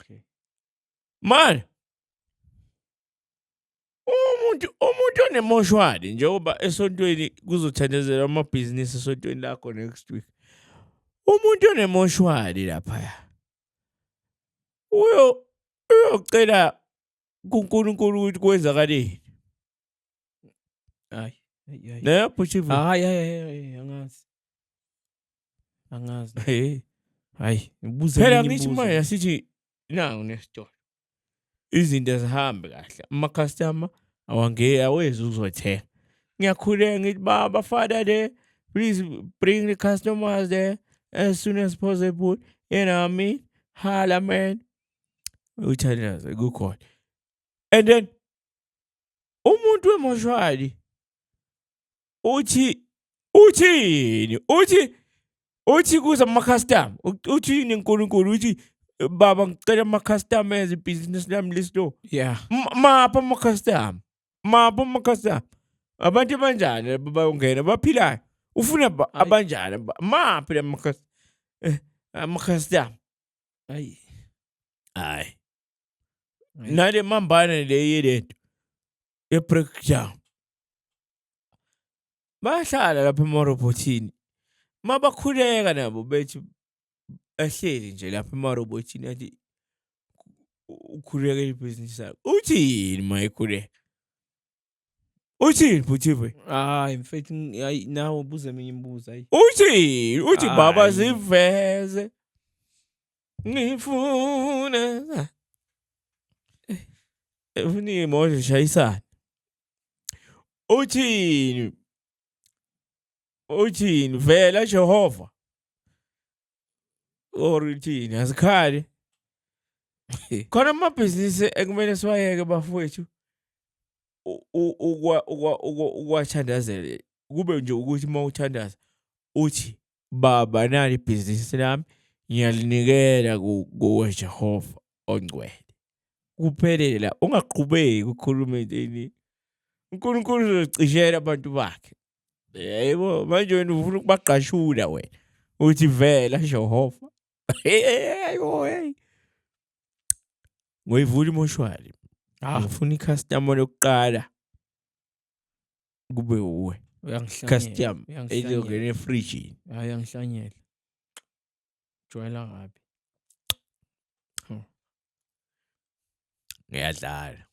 Okay. Manje umuntu onemoshwali, njengoba esontweni kuzothandazelwa amabhizinisi esontweni lakho next week. Umuntu onemoshwali laphaya uyocela kuNkulunkulu ukuthi kwenzakaleni. Hayi, hayi, hayi. Ne bhuti? Hayi, hayi, hayi, angazi. Angazi. Hey. Hayi, ngibuze Phela eminye ngithi imibuzo. manje asithi nangu nesitolo. Izinto azihambi kahle. Ama-customer awangeke, awezi ukuzothenga. Ngiyakhuleka ngithi, "Baba, Father there, please bring the customers there as soon as possible." You know what I mean? Holla, man. Uthandaze kukhona. And then umuntu wemoshwali uthi uthini? Uthi kuza ama-customer, uthini uNkulunkulu? Uthi, "Baba, ngicela ama-customer eze, ibhizinisi lami li-slow." Maphi ama-customer? Maphi ama-customer? Abantu abanjani laba bayongena baphilayo? Ufuna Hayi. abanjani? Maphi ama-customer? Hayi. Hayi. Hayi. Nale mambane le yelento ye-breakdown, bayahlala lapha emarobhothini mabakhuleka nabo, bethi ehleli nje lapha emarobhothini, athi ukhuleka ibhizinisi lakho. Uthini ma ekhuleka? Uthini, bhuti? Hayi mfethu, hayi, nawe ubuze eminye imibuzo, hayi. Uthini? Uthi, "Baba, Hayi. ziveze, ngifuna ufuna iy'moto zishayisane." Uthini? Uthini? "Vela Jehova," or uthini? Azikhali khona amabhizinisi ekumele siwayeke, bafowethu, ukwathandazela kube nje ukuthi uma uthandaza uthi, "Baba, nali ibhizinisi lami, ngiyalinikela kuwe Jehova ongcwele." Kuphelele la, ungaqhubeki ukhulume into eningi. UNkulunkulu uzocishela abantu bakhe. Yebo, manje wena ufuna ukubagqashula, wena uthi, "Vela Jehova." Hayibo, hey, ngoyivula imoshwali. Ah. Ngifuna i-customer lokuqala kube uwe. Uyangihlanyela. Customer Uyangihlanyela. ezongena efrijini. Hayi, uyangihlanyela. Jwayela kabi. Ngiyadlala.